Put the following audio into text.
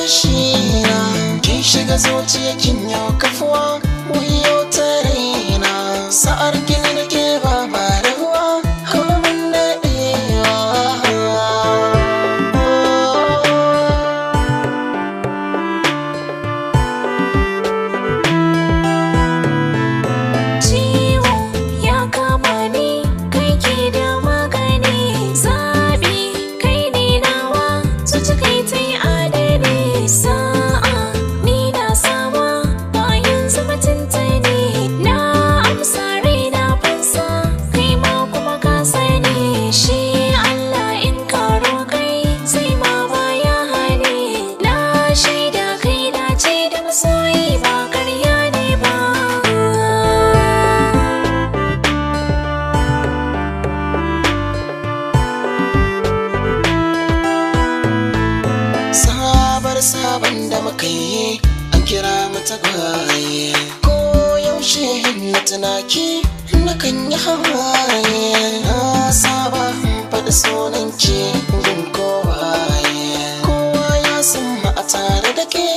kishi na. Kin shiga zuciya kin yau kafuwa, wayo ta raina. Sa'ar kin da ke ba ba rabuwa, komin daɗewa. Ciwo ya kama ni, kai ke da magani. Zaɓi kai ne nawa, zuci kai ta yi adani. Sa'a ni na sama, bayan zama tuntuni. Na amsa raina fansa, kai ma kuma ka sani. Shi Allah in karo kai, sai ma baya hani. Na shaida kai dace da masoyi ba karya ne ba. Sabar sabon da muka yi, an kira mu tagwaye. Ko yaushe na tunaki, na kan yi hawaye. Na saba in faɗi sunanki gun kowaye. Kowa ya san mu a tare da ke.